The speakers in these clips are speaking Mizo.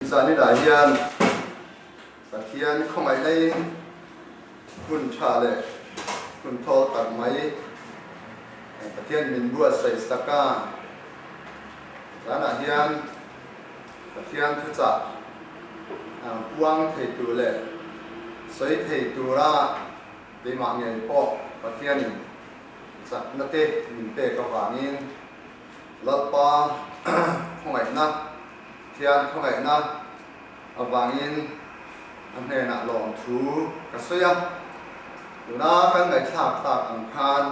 Zaninah hian Pathian khawngaihna in hun tha leh hun thawl tak mai Pathian min buatsaih sak a. Zanah hian Pathian thuchah puang thei tur leh sawi thei tura keimah ngei pawh Pathianin chakna te min pek avangin Lalpa khawngaihna, Thian khawngaihna avangin a hnenah lawmthu ka sawi a. Tuna kan ngaihthlak tak ang khan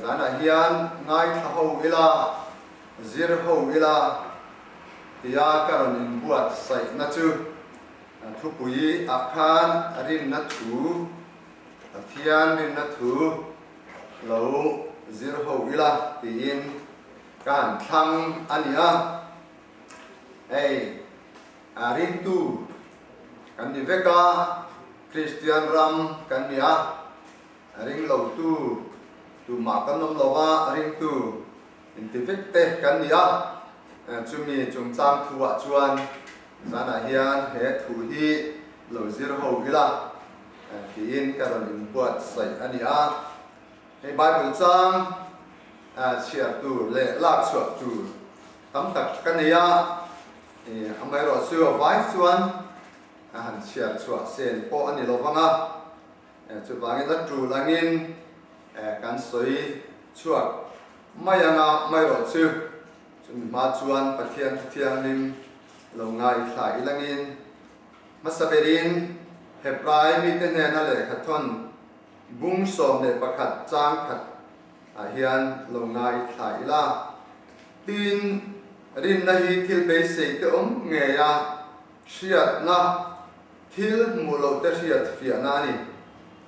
zanah hian ngaithla ho ila, zir ho ila tia ka rawn inbuatsaihna chu thupui ah khan rinna thu, Pathian rinna thu lo zir ho ila tiin ka han thlang a ni a. Hei ringtu kan ni vek a, Kristian ram kan ni a, ring lotu tumah kan awm lo va, ringtu inti vek te kan ni a. Chumi chungchang thuah chuan zanah hian he thu hi lo zir ho ila. Tiin ka rawn inbuatsaih a ni a. Hei Bible chang chhiar tur leh lak chhuah tur tam tak ka nei a, amaherawh chu a vai chuan a han chhiar chhuah sen pawh a ni lo vang a, chuvangin a tul angin kan sawi chhuak mai ang a, amaherawh chu chumi hma chuan Pathian Thianghlim lo ngaithla ilangin Hmasa berin Hebrai mite hnena lehkha thawn bung 11 chang khat ah hian lo ngaithla ila. Tin, rinna hi thil beisei te awm ngei a, hriatna, thil hmuh loh te hriat fiahna a ni.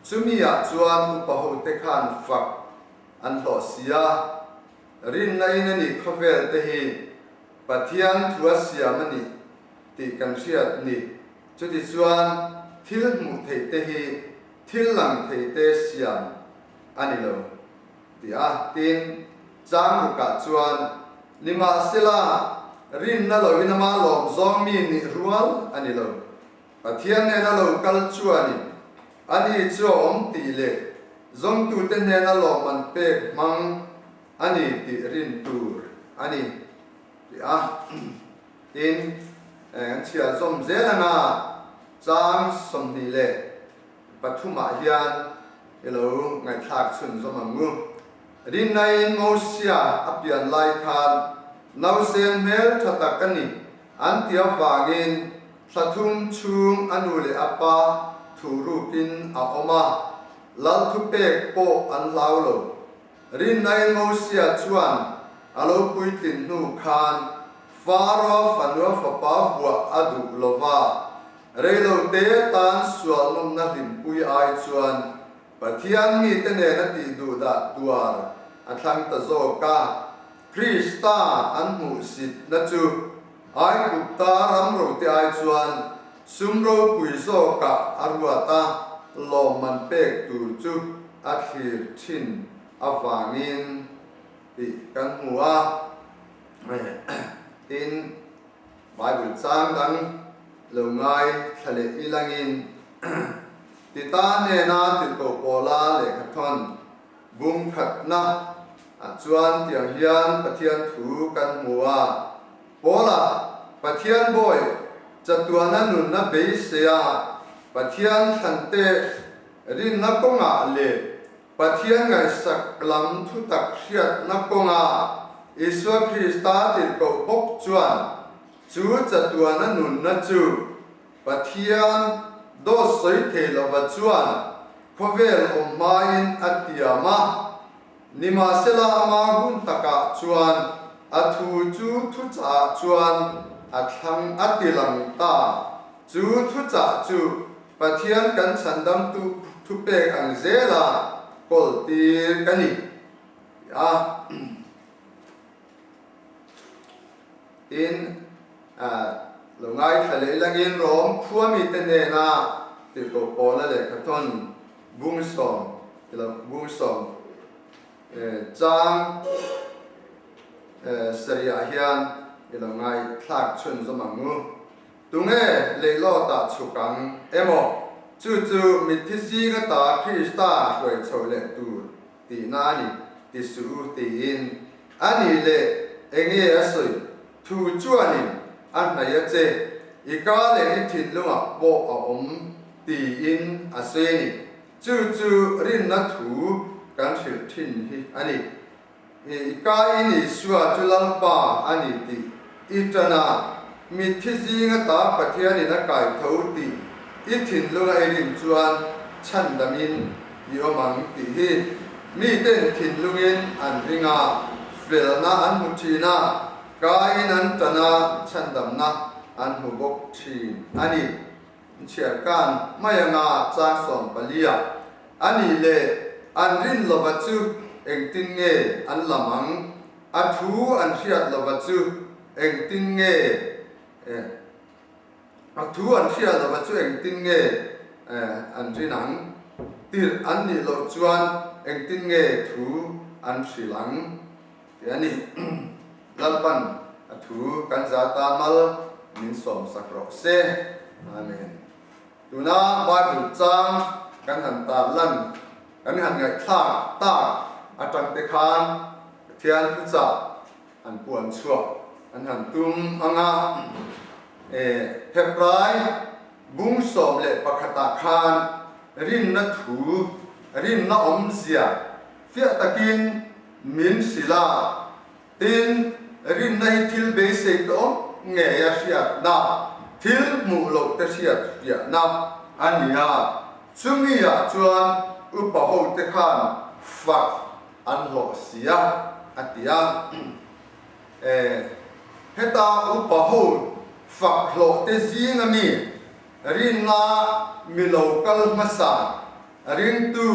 Chumi ah chuan upa ho te khan fak an hlawh si a, rinna in a ni khawvel te hi Pathian thu a siam a nih tih kan hriat ni. Chutichuan thil hmuh theih te hi thil lang thei te siam a ni lo tih a tin chang rukah chuan nimahsela rinna loin ama lawm zawng mi nih rual a ni lo. Pathian nena lo kal chuanin ani chu a awm tih leh zawngtute hnena lawmman pek hmang a ni tih rin tur a ni tih a. Tin, kan chhiar zawm zel anga chang 23 ah hian i lo ngaihthlak chhun zawm ang u. Rinnain Mosia a pian lai khan nausen hmel tha tak a ni an ti avangin thla thum chhung a nu leh a pa thu rukin a awm a, lal thupek pawh an hlau lo. Rinnain Mosia chuan a lo puitlin hnu khan Faro fanua fapa vuah a duh lo va, reilote tan sual nawmna hlimpui ai chuan Pathian mite nena tih duh dah tuar a thlang ta zawk a. Krista an hmuhsitna chu Aigupta ram rote ai chuan sum ropui zawkah a ruat a, lawmman pek tur chu a thlir thin avangin tih kan hmu a. Tin, Bible chang dang lo ngai thla leh ilangin Tita hnena tirhkoh Paula lehkhathawn bung khatna ah chuan tiang hian Pathian thu kan hmu a, Paula, Pathian bawi chatuana nunna beisei a, Pathian thlante rinna kawngah leh Pathian ngaihsak lam thutak hriatna kawnga Isua Krista tirhkoh bawk chuan chu chatuana nunna chu Pathian dawt sawi thei lova chuan khawvel awm hmain a tiam a. Nimahsela ama hun takah chuan a thu chu thuchah chuan a thlang a ti lang ta. Chu thuchah chu Pathian kan chhandamtu thupek ang zela kawl tir ka ni ti a. Tin, lo ngaithla leh ilangin Rom khuamite hnena tirhkoh Paula lehkhathawn bung sawm ilo bung sawm chang sarih ah hian ilo ngaithlak chhunzawm ang u. Tunge leilawtah chhuk ang emaw? Chu chu mitthi zing ata Krista hruai chho leh tur tihna a ni, ti suh u tiin. A nih leh enge a sawi? Thu chuanin a hnaih a che, i ka leh i thinlungah pawh a awm tiin a sawi a ni. Chu chu rinna thu kan hrilh thin hi a ni. I ka in Isua chu Lalpa a ni tih i tan a, mitthi zinga ta Pathianin a kai tho tih i thinlunga i rin chuan chhandamin i awm ang tih hi miten thinlungin an ring a, felna an hmu thin a, ka in an tan a, chhandamna an hmu bawk thin a ni. Chhiarkan mai anga chang 14 ah a nih leh an rin lova chu engtin nge an lam ang? A thu an hriat lova chu engtin nge A thu an hriat lova chu engtin nge an rin ang? Tirh an nih loh chuan engtin nge thu an hrilh ang? Tih a ni. Lalpan a thu kan za ta mal min sawmsak rawh se. Amen. Tuna Bible chang kan han tar lan, kan han ngaihthlak tak atang te khan Pathian thuchah an puan chhuah an han tum ang a. E Hebrai bung 11 ah khan rinna thu, rinna awmzia fiah takin min hrilh a. Tin, rinna hi thil beisei tawh ngei a hriatna, thil hmuh loh te hriat fiahna a ni a. Chumi ah chuan upa ho te khan fak an hlawh si a, a ti a. E, heta upa ho fak hlawh te zing a mi, rinna mi lo kal hmasa, ringtu,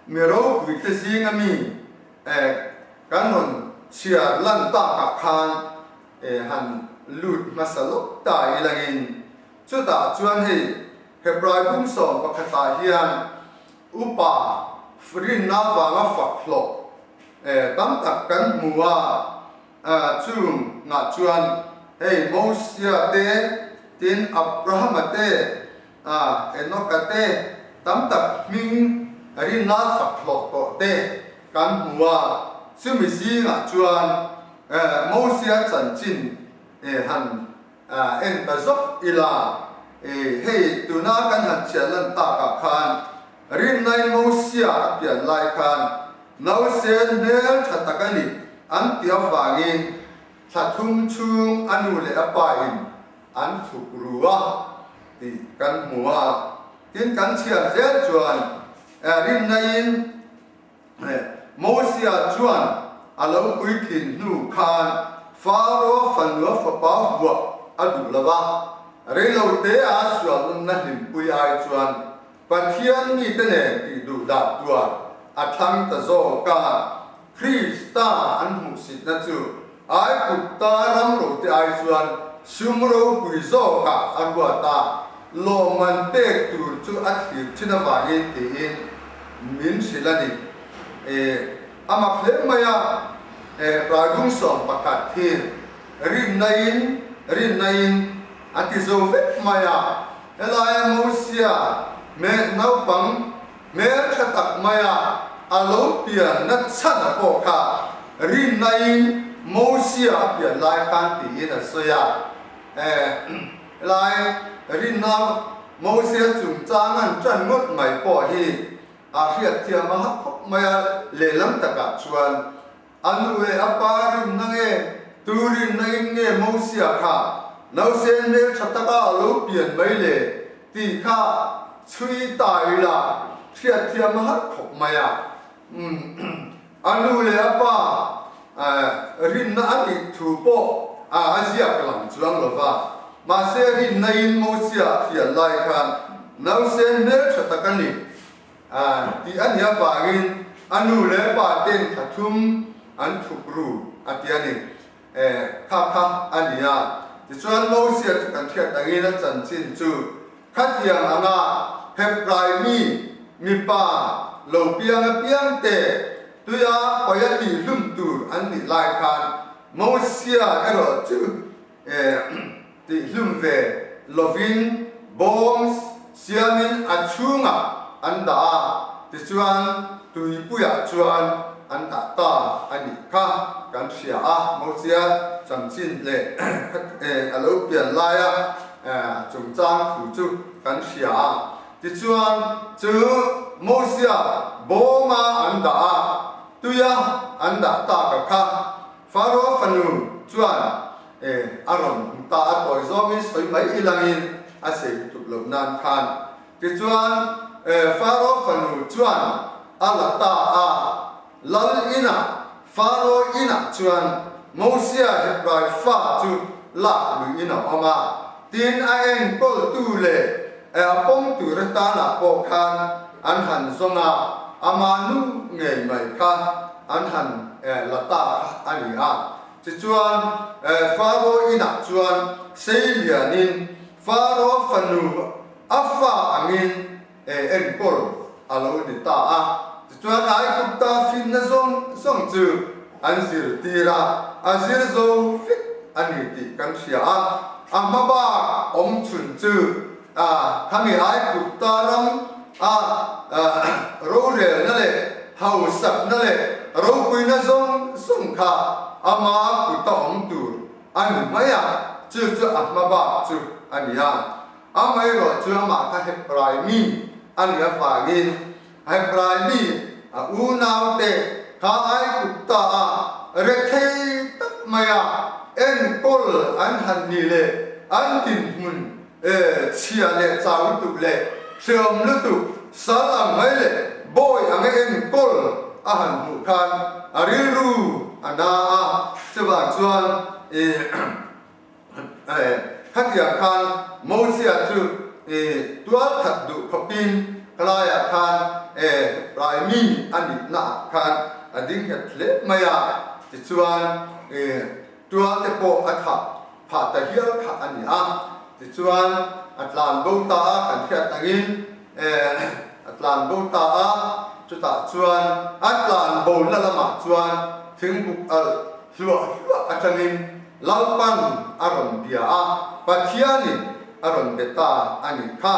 Mi ropuite zinga mi kan rawn chhiar lan takah khan han lut hmasa lawk ta ilangin chutah chuan hei Hebrai bung 11 ah hian upa rinna vanga fak hlawh tam tak kan hmu a, chungah chuan hei Mosia te tin Abrahama te A, Enoka te tam tak hming rinna fak hlawh tawh te kan hmu a, chumi zingah chuan Mosia chanchin han en ta zawk ila, hei tuna kan han chhiat lan takah khan rinnain Mosia a pian lai khan nausen hmel tha tak a ni an tih avangin thla thum chhung a nu leh a pa in an thuk ru a tih kan hmu a, tin kan chhiar zel chuan rinnain Mosia chuan a lo puitlin hnu khan Faro fanua fapa vuah a duh lo va, reilote a sualnunna hlimpui ai chuan Pathian mite nen tih duh dah tuar a thlang ta zawk a. Krista an hmuhsitna chu Aigupta ram rote ai chuan sum ropui zawkah a ruat a, lawmman pek tur chu a thlir thin avangin tiin min hrilh a ni. E, a mak hle mai a, e, Praibung 11 hi rinnain, rinnain a ti zo vek mai a, helaia Mosia hmel naupang Hmel tha tak maia a lo pian na chhan a pawh kha rinnain Mosia a pian lai khan tiin a sawi a. Helai rinna Mosia chungchang an tan ngawt mai pawh hi a hriatthiam a ha khawp mai a, lehlam takah chuan a nu leh a pa rinna nge tu rinna in nge Mosia kha nausen hmel tha taka a lo pian mai le Tih kha chhui ta ila hriatthiam a har khawp mai a. A nu leh a pa rinna a nih thu pawh a ziak lang chuang lo va. Mahse rinna in Mosia a fian lai khan nausen hmel tha tak a ni tih a nih avangin a nu leh pa ten thla thum an thuk ru a ti a ni. Kha kha a ni a. Tichuan Mosia chu kan hriat angin a chanchin chu khatiang anga Hebrai mi mipa lo piang apiang te tuia pawia tihhlum tur an nih lai khan Mosia erawh chu. Tihlum ve lovin bawm siamin a chhungah an dah a, tichuan tuipuiah chuan an dah ta a nih kha kan hria a. Mosia chanchin leh a lo pian laia chungchang thu chu kan hria a. Tichuan chu Mosia bawma an dah a, tuia an dah taka kha Faro fanu chuan e a rawn hmu ta a, tawi zawngin sawi mai ilangin a sei tuk loh nan khan. Tichuan e Faro fanu chuan a la ta a, lal inah Faro inah chuan Mosia Hebrai fa chu lak luiin a awm a, tin a enkawltu leh e a pawm tur atanah pawh khan an han zawng a, ama nu ngei mai kha an han la ta kha a ni a. Tichuan, Faro inah chuan sei lianin Faro fanu a fa angin enkawl a lo ni ta a. Tichuan, Aigupta finna zawng zawng chu an zirtir a, a zir zo vek a ni tih kan hria a. A hma bak awm chhun chu khami Aigupta ram a rorelna leh hausakna leh ropuina zawng zawng kha ama kuta awm tur a ni mai a, chu chu a hma bak chu a ni a. Amaherawh chu amah kha Hebrai mi a nih avangin Hebrai mi a unaute kha Aigupta a rethei tak maia enkawl an han ni leh an dinhmun chhia leh chau lutuk leh hreawm lutuk sal ang mai leh bawi anga enkawl a han hmuh khan a rilru a na a, chuvang chuan Khatiang khan Mosia chu tual that duh khawpin khalaiah khan rai mi a nihna ah khan a ding nghet hle mai a, tichuan tual te pawh a thah phah ta hial kha a ni a, tichuan a tlan bo ta a kan hriat angin a tlan bo ta a, chutah chuan a tlan bo na lamah chuan thingbuk alh hluah hluah atangin Lalpan a rawn bia a, Pathianin a rawn be ta a nih kha.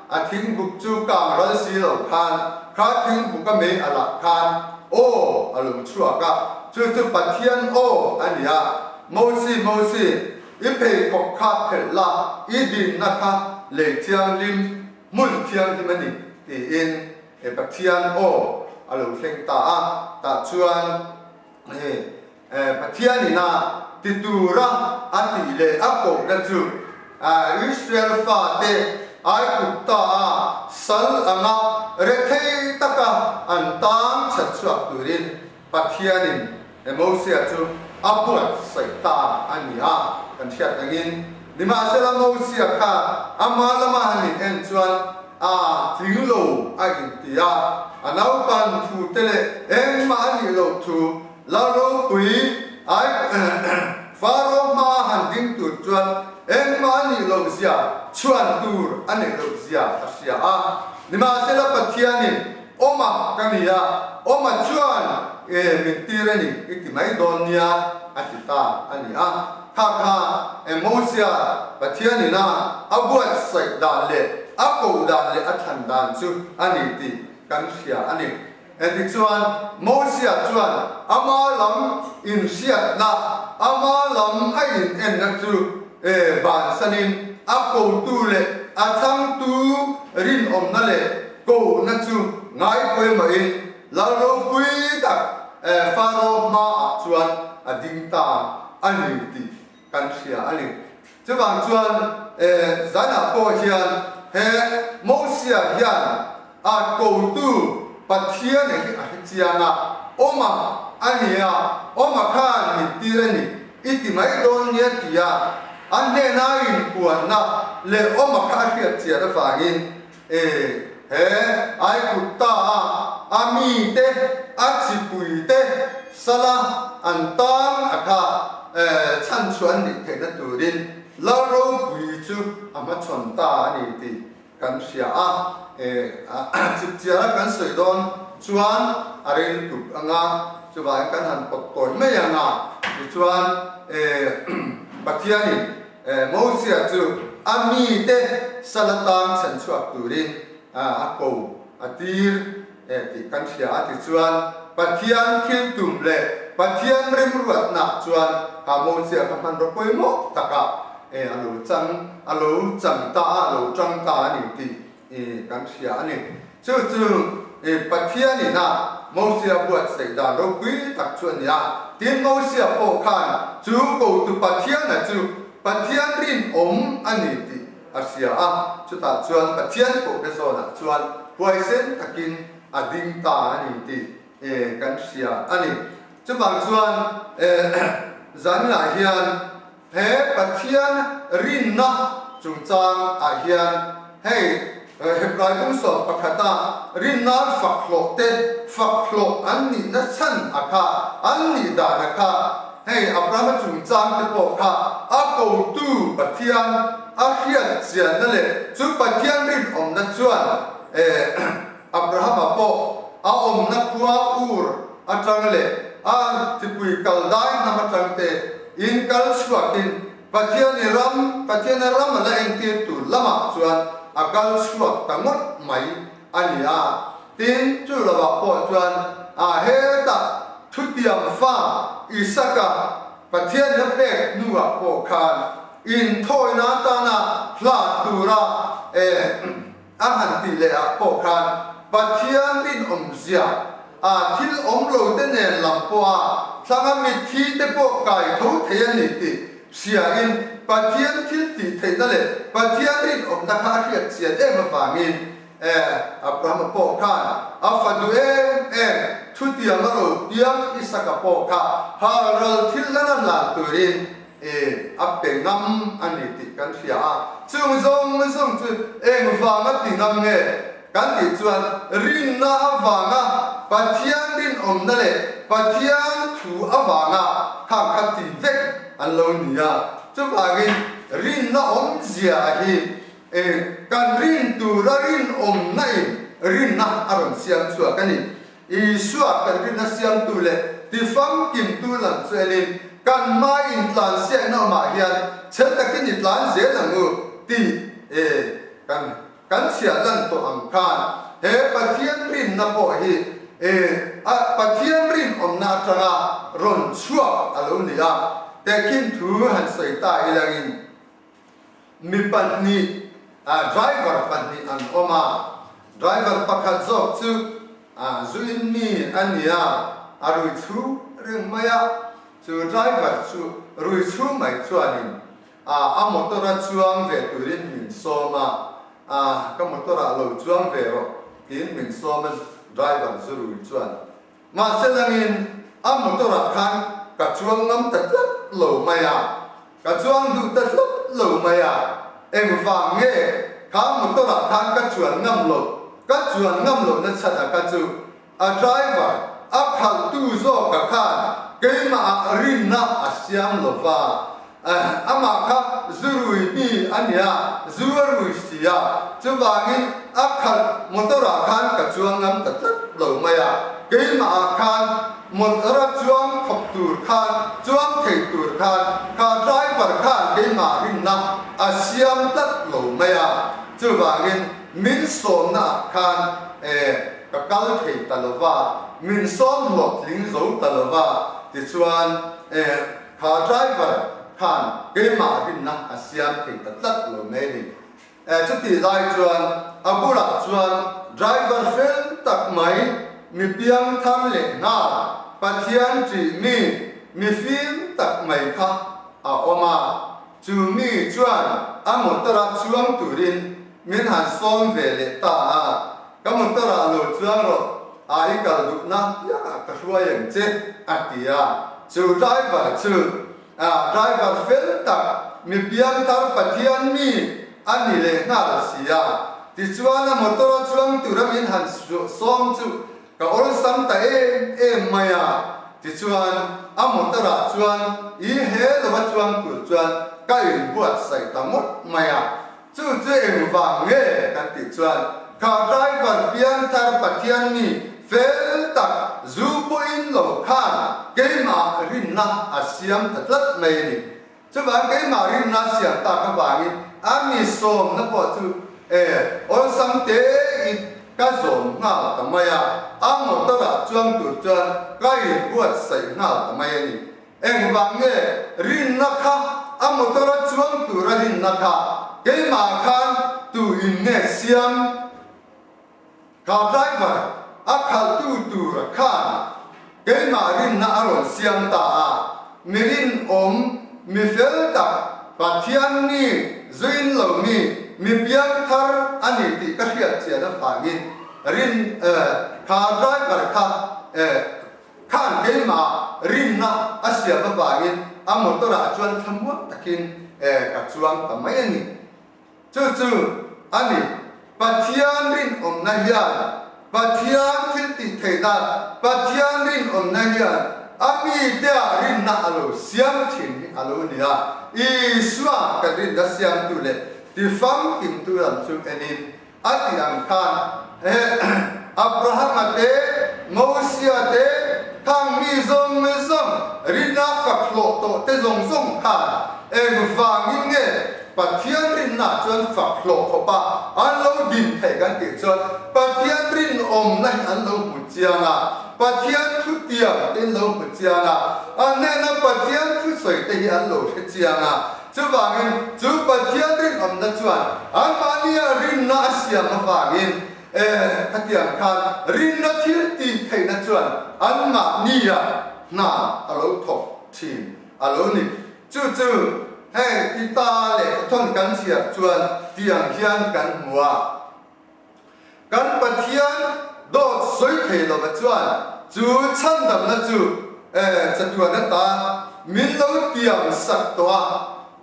A thingbuk chu kang ral si lo khan, kha thingbuk a mei a lah khan aw a lo chhuak a, chu chu Pathian aw a ni a, Mosi, Mosi, i pheikhawk kha phelh la, i dinna kha lei thianghlim, hmun thianghlim a ni, tiin Pathian aw a lo thleng ta a, tah chuan Pathianin a ti tura a tih leh a kohna chu Israel fate Aigupta a sal anga rethei taka an tan chhan chhuak turin Pathianin Mosia chu a buatsaih ta a ni a, kan hriat angin. Nimahsela Mosia kha ama lama han in en chuan a tling lo a inti a, a naupan thu te leh engmah a nih loh thu Lal ropui ai Faro hma han ding tur chuan engmah a nih loh zia chhuan tur a neih loh zia a hria a. Nimahsela Pathianin Awma ka ni a, Awma chuan e min tir a ni i ti mai dawn nia a ti ta a ni a. Kha kha Mosia Pathianin a a buatsaih dan leh a koh dan leh a thlan dan chu a ni tih kan hria a ni. Tichuan, Mosia chuan ama lam inhriatna, ama lam a inenna chu bansanin a kotu leh a thlangtu rinawmna leh kohna chu ngaipawimawhin lal ropui tak Faro hmaah chuan a ding ta a ni tih kan hria a ni. Chuvang chuan zanah pawh hian he Mosia hian a kotu Pathian hi a hre chiang a, awm a a ni a, awm a khan min tir a ni, i ti mai dawn nia tia a hnena inpuanna leh awm a kha a hriat chian avangin he Aigupta a a mite, a chipuite sala an tan a kha chhan chhuah an nih theihna turin Lal ropui chu a hmachhawn ta a ni tih kan hria a. Chipchiara kan sawi dawn chuan a rei lutuk anga chuvangin kan han pawt tawi mai ang a, tichuan Pathianin. Mosia chu a mite sal atang chhan chhuak turin a ko a tir tih kan hria a. Tichuan, Pathian thil tum leh Pathian remruatna chuan kha Mosia kha hmanraw pawimawh takah a lo chang a lo chang ta a, a lo tang ta a ni tih kan hria a ni. Chu chu Pathianin a Mosia buatsaih dan ropui tak chu a ni a. Tin, Mosia pawh khan chu kotu Pathiana chu Pathian rinawm a ni tih a hria a. Chutah chuan Pathian kohna zawnah chuan huaisen takin a ding ta a ni tih kan hria a ni. Chuvang chuan zanah hian He Pathian rinna chungchang ah hian hei Hebrai bung 11 a rinna fak hlawh te fak hlawh an nihna chhan a kha, an nih dan a kha, hei Abrahama chungchang te pawh kha a kotu Pathian a hriat chianna leh chu Pathian rinawmna chuan Abrahama pawh a awmna khua Ur atang leh a chipui kal dai hnam atang te in kal chhuakin Pathiani ram, Pathiana ram a la entir tur lamah chuan a kal chhuak ta ngawt mai a ni a. Tin, chu lovah pawh chuan a hetah thutiam fa Isaka Pathian a pek hnuah pawh khan inthawina atana hlan tura A han tih leh ah pawh khan Pathian rinawmzia a thil awm lo te nen lam pawh a thlanga mitthi te pawh kai tho thei a ni tih hria in Pathian thil tih theihna leh Pathian rinawmna kha a hriat chian em avangin e Abrahama pawh khan a fa duh em em thutiang a lo piang Isaka pawh kha halral thil lana hlan turin E, a pe ngam a ni tih kan hria a, chung zawng zawng chu eng vanga ti ngam nge kan tih chuan rinna avanga Pathian rinawmna leh Pathian thu avanga khang kha ti vek an lo ni a. Chuvangin rinna awmzia hi e, kan rin tura rinawmna in rinna a rawn siam chhuak a ni. Isua kan rinna siamtu leh tifamkimtu lam chu enin kan hmai intlan siakna awmah hian chhel takin i tlan zel ang u tih e kan kan chhiah lan tawh ang khan he Pathian rinna pawh hi e a Pathian rinawmna atanga rawn chhuak a lo ni a, tehkhin thu han sawi ta ilangin Mi pahnih, driver pahnih an awm a, driver pakhat zawk chu zuin mi a ni a, a rui chhu reng mai a, chu driver chu rui chhu mai chuanin a motor a chuang ve turin min sawm a, ka motor ah lo chuang ve rawh tiin min sawm a, driver zu rui chuan. Mahse langin a motor ah khan ka chuang ngam ta tlat lo mai a, ka chuang duh ta tlat lo mai a, engvang nge kha motor ah khan ka chuan ngam loh, ka chuan ngam loh na chhan a ka chu a driver a khalh tu zawk a khan keimah ah rinna a siam lo va, amah kha zu rui mi a nia, zu a rui si a, chuvangin a khalh motor ah khan ka chuang ngam ta tlat lo mai a, keimah ah khan motor a chuang khawp tur khan, chuang thei tur khan kha driver khan keimah rinna a siam tlat lo mai a, chuvangin min sawmna ah khan ka kal thei ta lo va, min sawm hlawhtling zo ta lo va, tichuan. Kha driver khan keimah rinna a siam thei ta tlat lo mai a ni. Chutih lai chuan a bulah chuan driver fel tak mai, mi piang thar leh nghal, Pathian ṭih mi, mi fim tak mai kha a awm a. Chu mi chuan a motor a chuang turin min han sawm ve leh ta a, Ka motor ah lo chuang rawh, a i kal duhna piangah ka hruai ang che, a ti a. Chu driver chu driver fel tak, mi piangthar Pathian mi a ni leh nghal si a. Tichuan a motor a chuang tura min han sawm chu ka awlsam ta em em mai a. Tichuan a motor ah chuan i he lova chuang tur chuan ka inbuatsaih ta ngawt mai a. Chu chu engvang nge kan tih chuan kha driver piangthar Pathian mi fel tak zu pawhin lo khan keimah rinna a siam ta tlat mai a ni. Chuvang keimah rinna siam tak avangin a mi sawmna pawh chu e awlsam tein ka zawm nghal ta mai a, a motor ah chuang tur chuan ka inbuatsaih nghal ta mai a ni. Engvang nge rinna kha a motor a chuang tura rinna kha keimah khan tu in nge siam? Kha driver a khalhtu tur khan keimah rinna a rawn siam ta a, mi rinawm, mi fel tak, Pathian mi, zuin lo mi, mi piang thar a ni tih ka hriat chian avangin rin kha driver kha khan keimah rinna a siam avangin a motor ah chuan thlamuang takin ka chuang ta mai a ni. Chu chu a ni, Pathian rinawmna hian, Pathian thil tih theihna, Pathian rinawmna hian a miteah rinna a lo siam thin hi a lo ni a. Isua kan rinna siamtu leh tifamkimtu lam chu enin a tih ang khan he Abrahama te, Mosia te, khang mi zawng zawng rinna fak hlawh tawh te zawng zawng khan engvangin nge Pathian rinna chuan fak hlawh khawpa an lo din theih kan tih chuan Pathian rinawmna hi an lo hmu chiang a, Pathian thu tiang te an lo hmu chiang a, a hnena Pathian thusawi te hi an lo hre chiang a. Chuvangin, chu Pathian rinawmna chuan anmahnia rinna a siam avangin, e, khatiang khan rinna thil tih theihna chuan anmahnia hna a lo thawk thin a lo ni. Chu chu heng Pita leh thawn kan chhiar chuan tiang hian kan hmu a. Kan Pathian dawt sawi thei lova chuan chu chhandamna chu chatuan ata min lo tiam sak tawh a,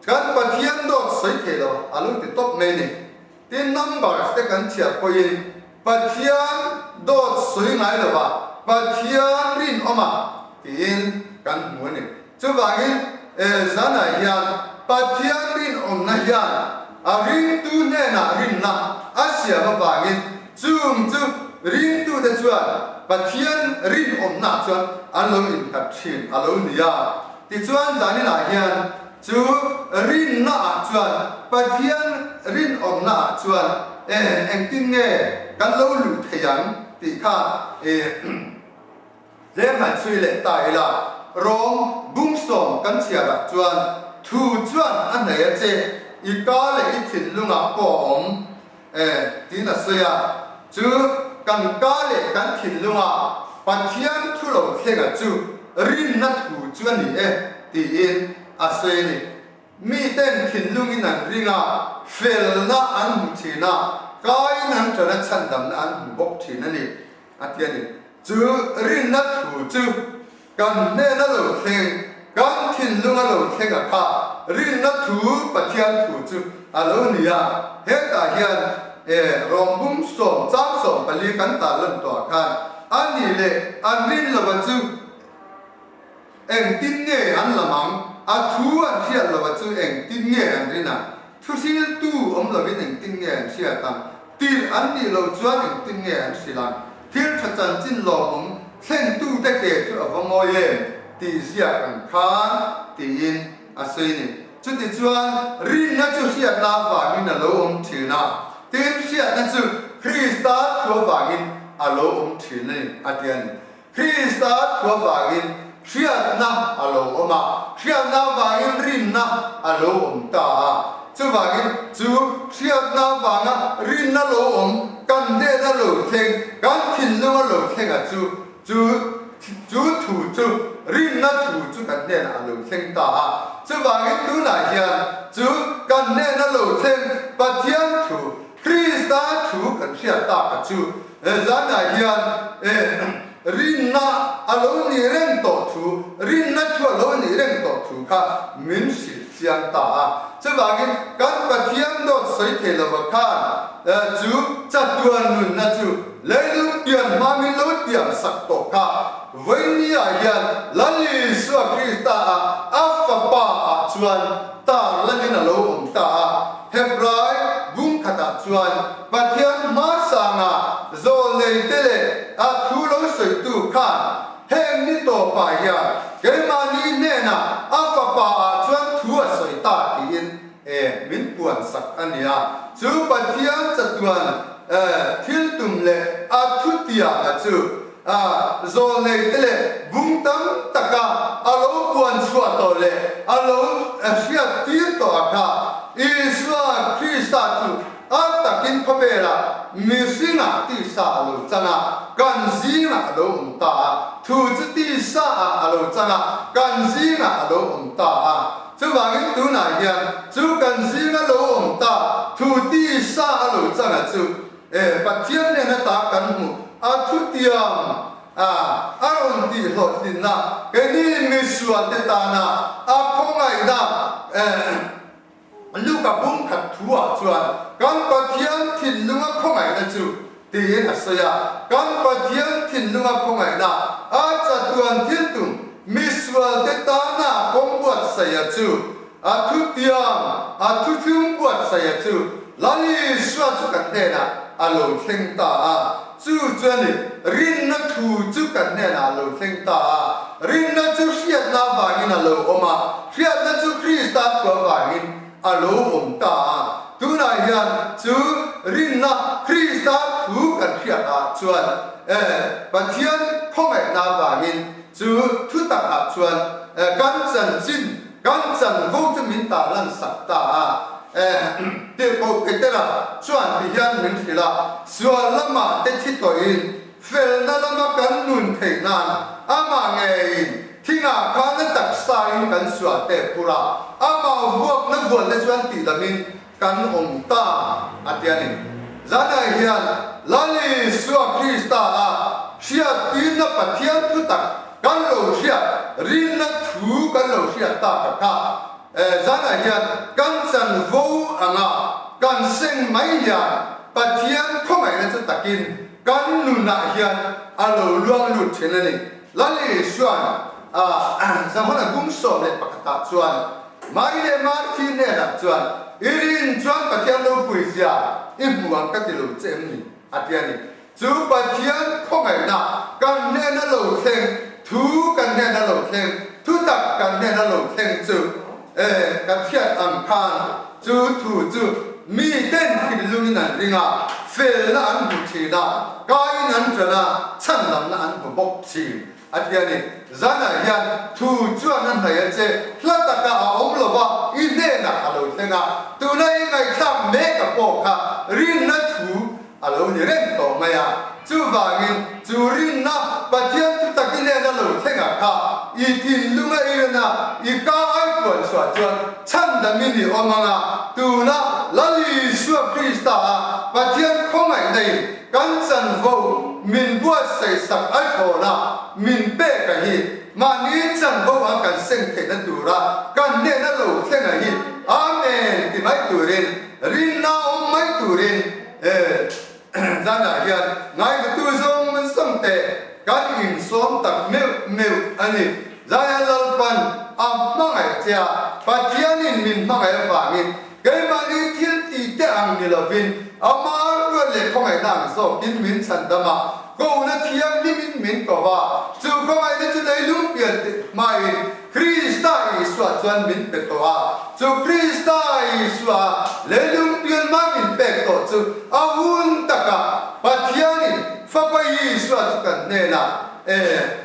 kan Pathian dawt sawi thei lo a lo ti tawp mai ni. Tin numbers te kan chhiar pawhin Pathian dawt sawi ngai lova Pathian rinawma tiin kan hmu a ni. Chuvangin, zanah hian Pathian rinawmna hian a ringtu hnenah rinna a siam avangin chung chu ringtute chuan Pathian rinawmnaah chuan an lo innghat thin a lo ni a. Tichuan, zaninah hian chu rinnaah chuan Pathian rinawmnaah chuan engtin nge kan lo luh thei ang tih kha Tlem han chhui leh ta ila, Rom bungsawm kan chhiarah chuan thu chuan a hnaih a che, i ka leh i thinlungah pawh a awm e tiin a sawi a. Chu kan ka leh kan thinlunga Pathian thu lo thlenga chu rinna thu chu a ni e tiin a sawi a ni. Miten thinlungin an ring a, felna an hmu thin a, kaiin an ṭan a chhandamna an hmu bawk thin a ni. A ti a ni. Chu rinna thu chu kan hnena lo thleng, kan thinlunga lo thleng a kha rinna thu Pathian thu chu a lo ni a. Hetah hian e rawngbum sawm chang 14 kan tarlan tawhah khan a ni leh an rin lova chu Engtin nge an lam ang? A thu an hriat lova chu engtin nge an rin ang? Thuhriltu awm lovin engtin nge an hriat ang? Tirh an nih loh chuan engtin nge an hrilh ang? Thil tha chanchin lawmawm thlentute ke chu a va mawi em? tih ziak ang khan tiin a sawi ni. Chutichuan rinna chu hriatna avangin a lo awm thin a, tin hriatna chu Krista thu avangin a lo awm thin a ni, a ti a ni. Krista thu avangin hriatna a lo awm a, hriatna avangin rinna a lo awm ta a. Chuvangin chu hriatna avanga rinna lo awm, kan hnena lo thleng, kan thinlunga lo thlenga chu, chu chu thu chu rinna thu chu kan hnenah a lo thleng ta a. Chuvangin tunah hian chu kan hnena lo thleng Pathian thu, Krista thu kan hriat taka chu, He zanah hian rinna a lo nih reng tawh thu, rinna thu a lo nih reng tawh thu kha min hrilh chiang ta a. Chuvangin kan Pathian dawt sawi thei lova khan chu chatuan nunna chu leilung pian hma min lo tiam sak tawh kha vawinia hian Lal Isua Krista ah a Fapa ah chuan tar lanin a lo awm ta a. Hebrai bung khatah chuan Pathian hmasanga zawlneite leh a thu lo sawitu khan heng ni tawpah hian keimahni hnenah a Fapa ah chuan thu a sawi. puan sak a ni a. Chu Pathian chatuan thil tum leh a thutianga chu zawlnei te leh bung tam taka a lo puan chhuah tawh leh a lo hriat tir tawh a kha Isua Krista chu a takin khawvelah mihringah tisa a lo chang a, kan zingah a lo awm ta a. Thu chu tisa ah a lo chang a, kan zingah a lo awm ta a. Chuvangin tunah hian chu kan zinga lo awm ta thu tisa a lo chang a chu e Pathian nen ata kan hmuh a thutiam a a rawn tih hlawhtlinna keini misualte tana a khawngaihna e Luka bung khat thu ah chuan kan Pathian thinlunga khawngaihna chu tiin a sawi a, kan Pathian thinlunga khawngaihna a chatuan thil tum misualte tana kawng buatsaih chu a thutiam a thuthlung buatsaih chu Lal Isua chu kan hnenah a lo thleng ta a. Chu chuan i rinna thu chu kan hnenah a lo thleng ta a, rinna chu hriatna avangin a lo awm a, hriatna chu Krista thu avangin a lo awm ta a. Tunah hian chu rinna Krista thu kan hriatah chuan Pathian khawngaihna avangin chu thutakah chuan kan chanchin, kan chanvo chu min tarlan sak ta a. Tirhkoh Petera chuan ti hian min hrilh a, Sual lamah te thi tawhin felna lama kan nun theih nan amah ngeiin thingah khan a taksain kan sual te phur a, amah vuakna vual te chuan tihdamin kan awm ta a ti a ni. Zanah hian Lal Isua Krista a hriattirna Pathian thutak kan lo hriat, rinna thu kan lo hriat tak a kha. Zanah hian kan chanvo anga kan seng mai hian Pathian khawngaihna chu takin kan nunah hian a lo luang lut thin a ni. Lal Isua'n Zahona kum 11 ah chuan Mari leh Marthi hnenah chuan, I rin chuan Pathian ropui zia i hmu ang ka ti lo che em ni? a ti a ni. Chu Pathian khawngaihna kan hnena lo thleng, thu kan hnena lo thleng, thutak kan hnena lo thleng chu e ka thiat ang khan chu thu chu miten thinlungin an ring a, felna an hmu thin a, kaiin an ṭan a, chhandamna an hmu bawk thin a ti a ni. Zanah hian thu chuan a hnaih a che, hla taka a awm lo va, i hnenah a lo thleng a, tuna i ngaihthlak mek a pawh kha rinna thu A lo ni reng tawh mai a, chuvangin chu rinna Pathian thutak i nen a lo thleng a kha i thinlung a iren a, i ka ai puan chhuah chuan chhandamin i awm ang a, tuna Lal Isua Krista a Pathian khawngaihna in kan chanvo min buatsaih sak a thlawn a, min pek a hi mahni chanvo a kan seng theihna tura kan hnen a lo thleng a hi Amen ti mai turin Rinna awm mai turin he zanah hian ngaihtuahtu zawng an sawm teh kan insawm tak meuh meuh a ni. Zaia Lalpan a hmangaih che a, Pathianin min hmangaih avangin keimahni thil ti te ang ni lovin ama ruat leh khawngaihna ang zawkin min chhandam a, kohna thianghlimin min ko va, chu khawngaihna chu leilung pian hmain Krista Isua chuan min pe tawh a, chu Krista Isua leilung pian mah min pek tawh chu a hun takah Pathianin Fapa Isua chu kan hnenah e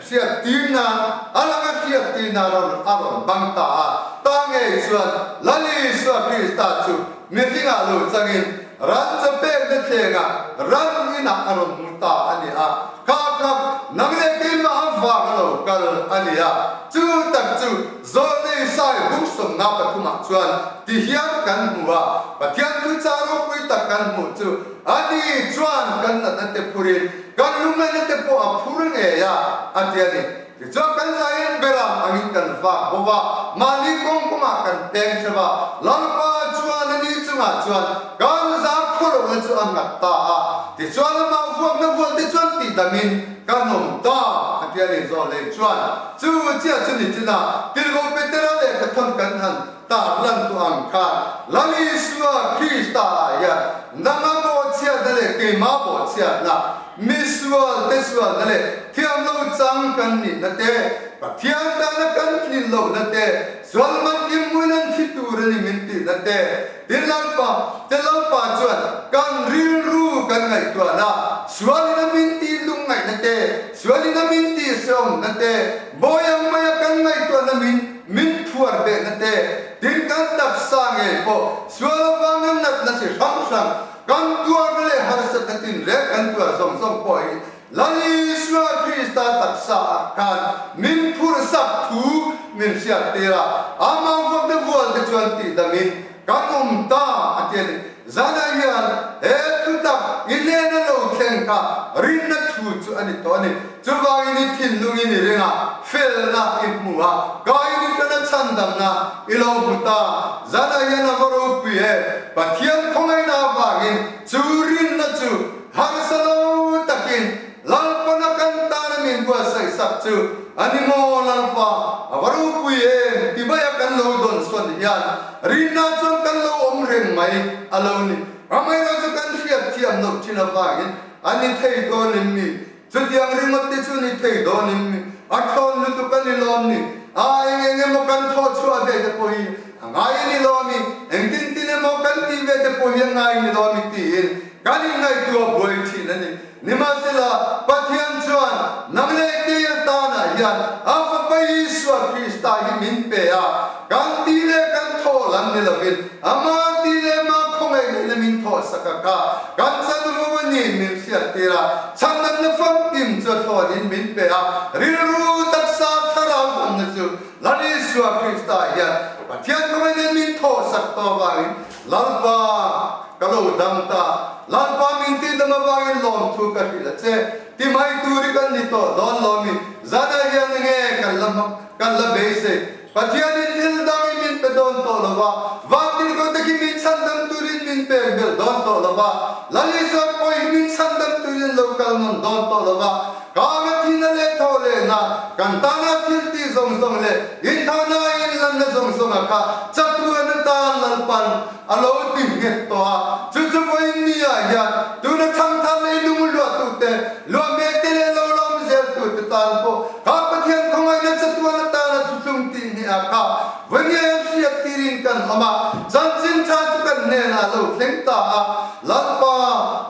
hriattir nan a langa hriattir nan a rawn bang ta a, ta ngei chuan Lal Isua Krista chu mihringah lo changin ran chaw pekna thlengah ran inah a rawn hmu ta a ni a. Kha kha nang leh keimah a vang a lo kal a ni a, chu tak chu Zawlnei Sai bung sawmna pathumah chuan ti hian kan hmu a, Pathian thuchah ropui tak kan hmuh chu a ni chuan kan natna te phurin kan lungngaihna te pawh a phur ngei a, a ti a ni. Tichuan kan zaiin beram angin kan vak bo va, mahni kawng kawngah kan peng theuh a, Lalpa chuan a ni chungah chuan kan zam khawlohna chu a nghat ta a, tichuan amah vuakna vualte chuan tihdamin kan awm ta, a ti a ni. Zawhlei chuan chu chiah chu ni chin a, Tirhkoh Petera lehkha thawn kan han tar lan tu ang khan Lal Isua Krista ah hian nanga bawhchhiatna leh keima bawhchhiatna. bawhchhiatna, misual te sualna leh thiamlo chang kan nihna te, Pathian tana kan tlin lohna te, sual man immuin an thi tur a ni min tihna te, Tin Lalpa, te Lalpa chuan kan rilru kan ngaihtuahna, sualin a min tih lungngaihna te, sualin a min tih hrehawmna te, bawi ang maia kan ngaihtuahna min min phuar behna te, tin kan taksa ngei pawh sual avanga natna chi hrang hrang kan tuarna leh harsatna tinreng kan tuar zawng zawng pawh hi Lal Isua Krista taksa ah khan min phurh sak thu min hriat tir a, amah huapna vual te chuan tihdamin kan awm ta a ti a ni. Zanah hian he thutak i hnena lo thleng kha rinna thu chu a ni tawh a ni. Chuvangin i thinlungin i ring a, felna i hmu a, kain i tana chhandamna i lo hmu ta. Zanah hian a va ropui e, Pathian khawngaihna avangin chu rinna chu Harsa lo takin Lalpana kan tana min buatsaih sak chu a ni maw? Lalpa, a va ropui em? ti maia kan lo dawn sawn hian rinna chuan kan lo awm reng mai a lo ni. Amaherawh chu kan hriat thiam loh thin avangin a ni thei dawn em mi? Chutiang ringawt te chu ni thei dawn em mi? A thlawn lutuk a ni lawm ni? A eng eng emaw kan thawh chhuah ve te pawh hi a ngai a ni lawm i? Engtin tin emaw kan tih ve te pawh hi a ngai a ni lawm i? tiin Kan inngaihtuah buai thin a ni. Nimahsela, Pathian chuan nang leh kei atanah hian a Fapa Isua Krista hi min pe a, kan tih leh kan thawh lam ni lovin Ama tih leh Ama khawngaihna in min thawhsak a kha kan chanvo a ni min hriattir a, chhandamna famkim chu a thlawnin min pe a, rilru taksa thlarau damna chu Lal Isua Krista hian Pathian khawngaihna in min thawhsak tawh avangin Lalpa, ka lo dam ta. Lalpa min tih dam avangin lawmthu ka hrilh a che. Ti mai tur i kan ni tawh dawn lo mi? Zanah hian enge kan la hma, kan la beisei? Pathianin thil dang i min pe dawn tawh lo va, vantirhkoh te khi min chhan dam turin min pek belh dawn tawh lo va, Lal Isua pawh hi min chhan dam turin lo kal nawn dawn tawh lo va, Kanga thihna leh thaw lehna, kan tana thil tih zawng zawng leh inthahna inlanna zawng zawnga kha chatuan atan Lalpan a lo ti nghet tawh a. Chu chu vawiin ni ah hian tuna thangthar lei lung luahtute, luahmekte leh lo lawm zeltute tan pawh kha Pathian khawngaihna chatuan atana thuthlung tih hnih ah kha vawiin hian hriat tirin kan awm a, chanchin tha chu kan hnenah a lo thleng ta a, Lalpa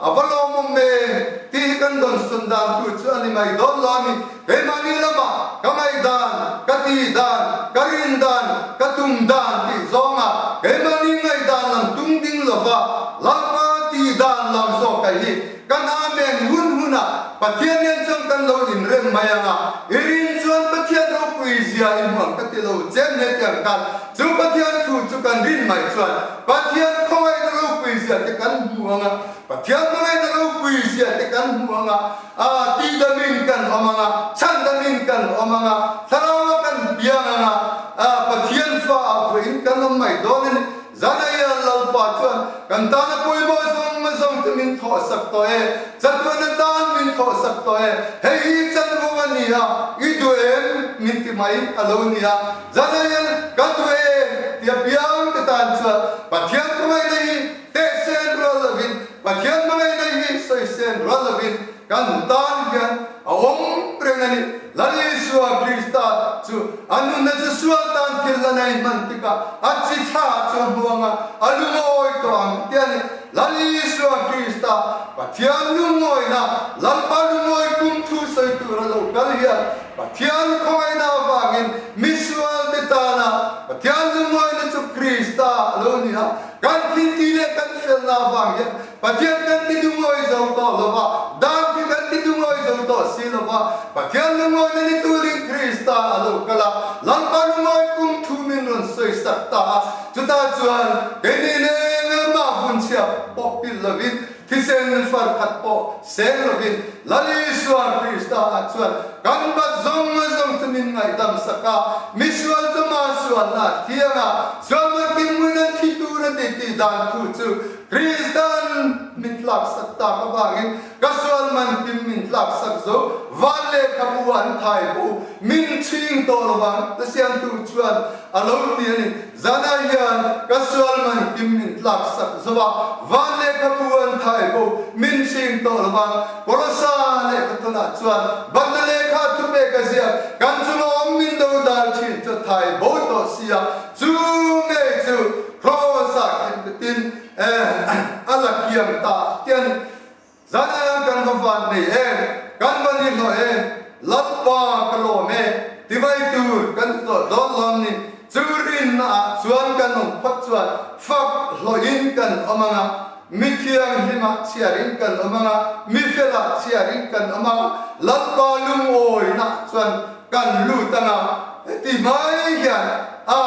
a va lawmawm em! Tih hi kan dawn sun dan tur chu a ni mai dawn lo a ni. Keimahni lamah ka ngaihdan, ka tihdan, ka rindan, ka tumdan tih zawngah keimahni ngaihdan lam tum ding lova Lalpa tihdan lam zawk a hi kan Amen hun hunah Pathian nen chuan kan lo inrem mai ang a, i rin chuan Pathian ropui zia i hmu ang ka ti lo chem hle tih ang khan chu Pathian thu chu kan rin mai chuan Pathian khawngaihna ropui zia te kan hmu ang a. Pathian hmangaihna ropui zia te kan hmu ang a, a tidamin kan awm ang a, chhandamin kan awm ang a, thlarau a kan piang ang a, a Pathian fa ah vawiin kan awm mai dawn a ni. Zanaia Lalpa chuan kan tana pawimawh zawng zawng chu min thawhsak tawh e, chatuan atan min thawhsak tawh e, hei hi chanvo a ni a, i duh em min ti mai a lo ni a, Zanaia ka duh e ti apiang te tan chuan Pathian hmangaihna hi Teh sen rual lovin, Pathian hmangaihna hi sawi sen rual lovin kan tan hian a awm reng a ni. Lal Isua Krista chu a nunna chu sual tan thil la nei hman tikah a chi thla chu a hmu ang a, a lungawi tawh ang ti a ni. Lal Isua Krista, Pathian lungawina, Lalpa lungawi kum thu sawi tur a lo kal hian Pathian khawngaihna avangin misualte tana Pathian lungawina chu Krista a lo ni a. Kan thilti leh kan felna avang hian Pathian kan ti lungawi zo tawh lo va, dan khi kan ti lungawi zo tawh si lo va. Pathian lungawina ni turin Krista a lo kal a, Lalpa lungawi kum thu min rawn sawi sak ta a. Chutah chuan keini neng mah hun chhia pawh pilh lovin, Thisen far khat pawh seng lovin Lal Isua Krista ah chuan kan bat zawng zawng chu min ngaihdam sak a, misual chu mah sualna a thiang a, sual man kimmuin an thi tur a ni tih dan thu chu Kristan min tlak sak tak avangin ka sual man kim min tlak sak zo, van lehkhabu an thai bo, min chhing tawh lovang, ka siamtu chuan a lo ti a ni. Zanah hian ka sual man kim min tlak sak zo a, van lehkhabu an thai bo, min chhing tawh lovang. Kolosa lehkhathawnah chuan batna lehkha thupek a ziak, kan chunga awm min do dal thin chu a thai bo tawh sia, chu ngei chu Kross-ah khen petin a la kiam ta ti a ni. Zanah kan va van nei em, kan va ni hlawh em, Lalpa ka lawm e, ti mai tur kan ti tawh dawn lawm ni. Chu rinna ah chuan kan awm phawt chuan fak hlawhin kan awm ang a, mi thianghlimah chhiarin kan awm ang a, mi felah chhiarin kan awm ang a, Lalpa lungawina chuan kan lut ang a, ti mai hian a.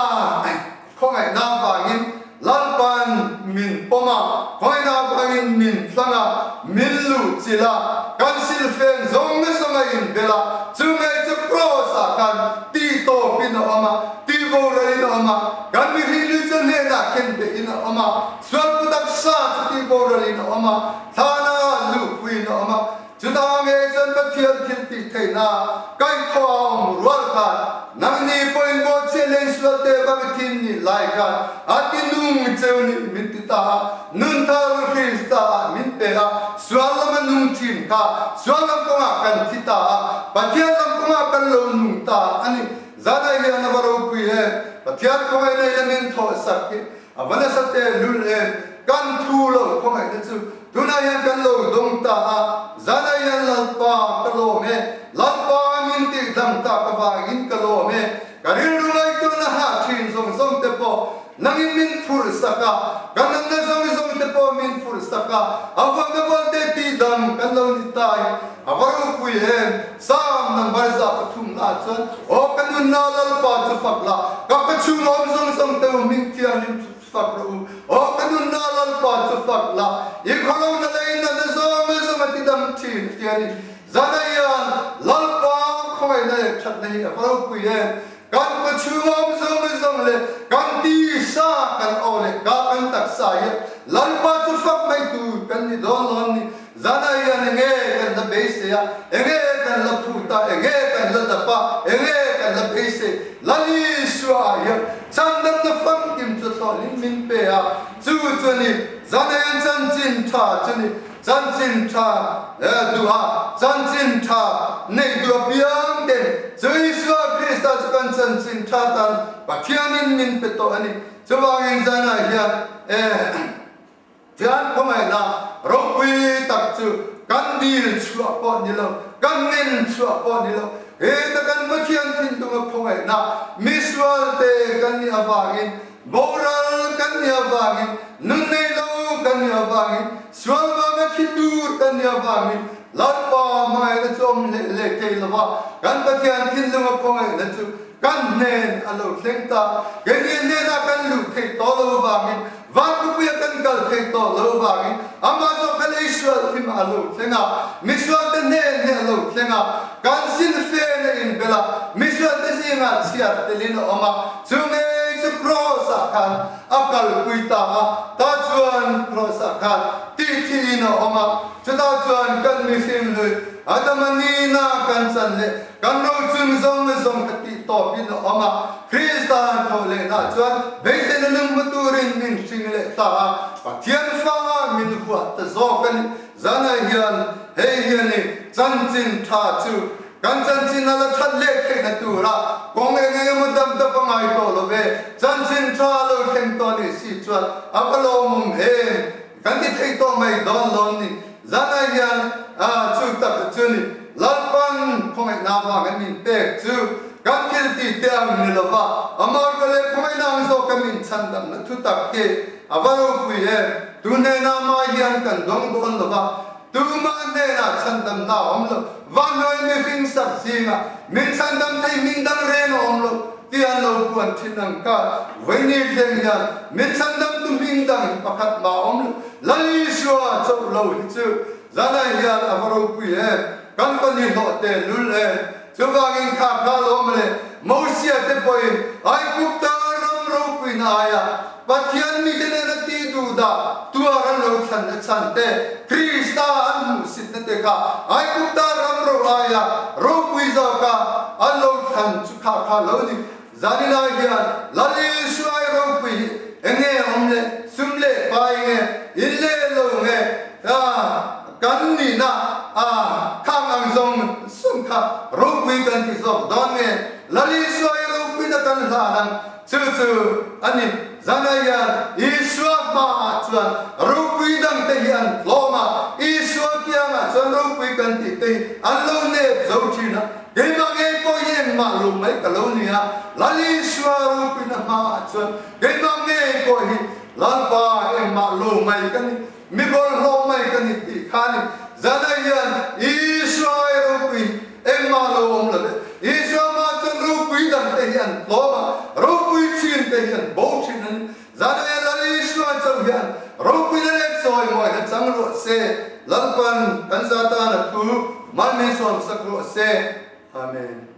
Khawngaihna avangin Lalpa'n min pawm a, khawngaihna avangin min thlang a, min luh chilh a, kan silfen zawng zawng a inbel a, chu ngei chu Kraws-ah khan tih tawpin a awm a, tih boralin a awm a, kan mihring lui chu hnenah khen behin a awm a, sualpu taksa chu tih boralin a awm a, thlana luhpuiin a awm a. Chutah ngei chuan Pathian thil tih theihna kaihthawh a awm rual khan nangni pawhin bawhchhiah leh insual te vang i thin nih lai khan a ti nung cheu nih min ti ta a, nun thar Krista ah min pe a, sual lama nung thin kha sual lam kawngah kan thi ta a, Pathian lam kawngah kan lo nung ta a ni. Zanah hian a va ropui em! Pathian khawngaihna hian min thawhsak hi A va nasa teh lul em! Kan thu lo khawngaihna chu tunah hian kan lo dawng ta a, zanah hian Lalpa ka lawm e, Lalpa min tih dam tak avangin ka lawm e, ka rilru ngaihtuahna hah thin zawng zawng te pawh nangin min phurh sak a, ka natna zawng zawng te pawh min phurh sak a, a huamna valte tih dam kan lo ni ta hi a va ropui em! Psalm number 103 ah chuan, Aw ka nunna Lalpa chu fak la, ka ka chhung awm zawng zawng te u hming thianghlim chu fak rawh u. Aw ka nunna Lalpa chu fak la, i khawlohna leh i natna zawng zawng a tidam thin a ti a ni. Zanah hian Lalpa khawngaihna leh thatna hi a va ropui em! Kan ka chhung awm zawng zawng leh kan tisa kan aw leh ka kan taksa hian Lalpa chu fak mai tur kan ni dawn lo ni. Zanah hian enge kan la beisei a, enge kan la phut a, enge kan la dap a, enge kan la beisei? Lal Isua ah hian chandamna famkim chu thlawhlin min pe a, chu chu ni zanah hian chanchin tha chu ni. Chanchin tha duha chanchin tha neih duh apiang ten chu Isua Krista chu kan chanchin tha tan Pathianin min pe tawh a ni. Chuvangin zanah hian Thian khawngaihna ropui tak chu kan dil chhuah pawh ni lo, kan ngen chhuah pawh ni lo, heta kan Pathian thinlunga khawngaihna misual te kan nih avangin Boral kan nih avangin, nun nei lo kan nih avangin, sual vanga thi tur kan nih avangin Lalpa hmangaihna chu awm hleh hleh thei lova kan Pathian thinlunga khawngaihna chu kan hnen a lo thleng ta. Keini hnenah kan luh theih tawh lo avangin, vanpupuia kan kal theih tawh lo avangin amah zawk kha lei sual thim a lo thleng a, misualte hnen hi a lo thleng a, kan silfen a inbel a, misualte zingah chhiar telin a awm a. Chu ngei chu Kraws-ah khan a kalpui ta a, tah chuan Kraws-ah khan tihthihin a awm a, chutah chuan kan mihring hlui Adama nina kan chan leh kan rochun zawng zawng kha tih tawpin a awm a, Krista thawh lehnah chuan beiseina nung hmu turin min hring leh ta a, Pathian fangah min huah ta zawk a ni. Zanah hian hei hian i chanchin tha chu Kan chanchin a la that leh theihna tura kawng eng eng emaw dam dap a ngai tawh lo ve. Chanchin tha a lo thleng tawh nih si chuan a va lawmawm em? Kan ti thei tawh mai dawn lo ni. Zanah hian chu tak chu ni Lalpan khawngaihna avangin min pek chu kan thil ti te ang ni lova, amah ka leh khawngaihna ang zawk ka min chhandamna thu tak hi a va ropui em? Tu hnenah mah hian kan dawng dawn lova, Tumah hnenah chhandamna a awm lo, vanhnuai mihring sak zingah min chhandam thei hming dang reng a awm lo tih an lo puan thin ang ka vawiini thleng hian min chhandamtu hming dang hi pakhat mah a awm lo, Lal Isua chauh lo hi chu zanah hian a va ropui em, kan va nihlawh teh lul em, chuvangin kha kha lawm le Mosia te pawhin Aigupta ram ropui. ropuina aia Pathian mite nena tih duhdah tuar an lo thlanna chhan te, Krista an hmuhsitna te kha Aigupta ram ro aia ropui zawka an lo thlan chu kha kha lo ni. Zanina hian Lal Isua i ropui hi enge awm le, sum leh pai nge, in leh lo nge, kan nihna khang ang zawng zawng kha ropui kan ti zawk dawn nge, Lal Isua i ropuina kan hlan ang chu chu a ni. Zana hian Isua hmaah chuan ropui dangte hi an tlawm a, Isua kiangah chuan ropui kan tih te hi an lo nep zo thin a. Keimah ngei pawh hi engmah lo mai ka lo ni a, Lal Isua ropuina hmaah chuan keimah ngei pawh hi Lalpa engmah lo mai ka ni, mi bawlhhlawh mai ka ni tih kha a ni. Zana hian Isua ai ropui engmah lo awm lo ve. Isua hmaah chuan ropui dangte hi an tlawm a, ropui chinte hi an bo thin a ni. Zana hian Lal Isua chauh hian ropuina leh chawimawina chang rawh se. Lalpan kan za tan a thu mal min sawmsak rawh se. Amen.